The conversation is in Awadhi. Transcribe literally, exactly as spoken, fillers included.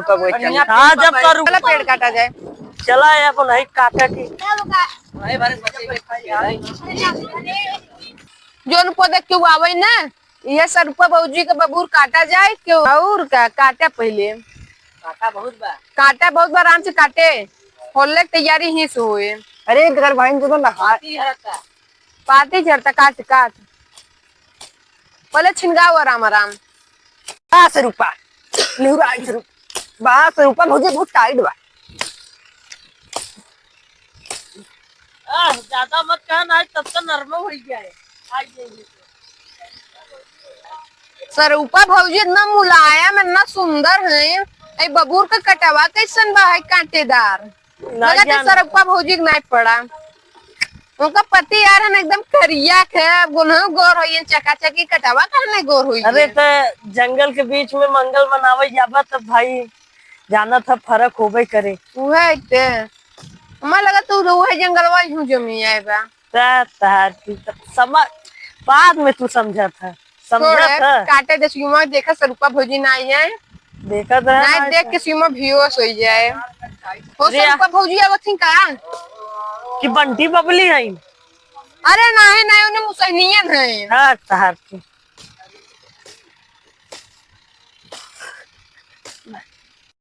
सरुपा बोए चल। हाँ, जब सरुपा चला पेड़ काटा जाए। चला यार, अपन है काटा की। जोन पौधा के आवे ना, ये सरुपा भौजी के बबूर काटा जाए। क्यों? और का काटा पहले। काटा बहुत बा। काटा बहुत बा, आराम से काटे। होले के तैयारी ही से होए। अरे, घर भाई तो नहा। पाती झरता। पाती झरता, काट, काट। पहले छिनगाओ आराम, आराम। बा सरुपा। निहुरा आई सरुपा। बा सरुपा, भौजी बहुत टाइट बा। आह, ज्यादा मत कहा ना, तब तो नरम हो गया है। आ जाएगी। सरुपा भौजी इतना मुलायम, इतना सुंदर है। ए बबूर का कटवा कैसन बा है, कांटेदार। ना लगत है जान। सरुपा भौजी के नाई पड़ा। उनका पति यार है ना एकदम करिया के, अब गुनहु गोर होइए, चकाचकी कटवा का नहीं गोर होइए। अरे त जंगल के बीच में मंगल मनावे जाबा तब भाई जाना था फर्क होबे करे। उहे ते। हमार लगा तू तो उहे जंगलवा ही हूँ जमी आए बा। ता-, तार की त-, समझ, बाद में तू समझा था, समझा छोड़, था। काटे दे सीमा, देखा सरुपा भौजी ना आई है। देखा था ना, ना देख के सीमा बेहोश हो जाए। हो अरे सरुपा भौजी आवत थी का? कि बंटी बबली है? अरे नाही, नाही, उन्हें मुसहनियन है। हाँ, तार की।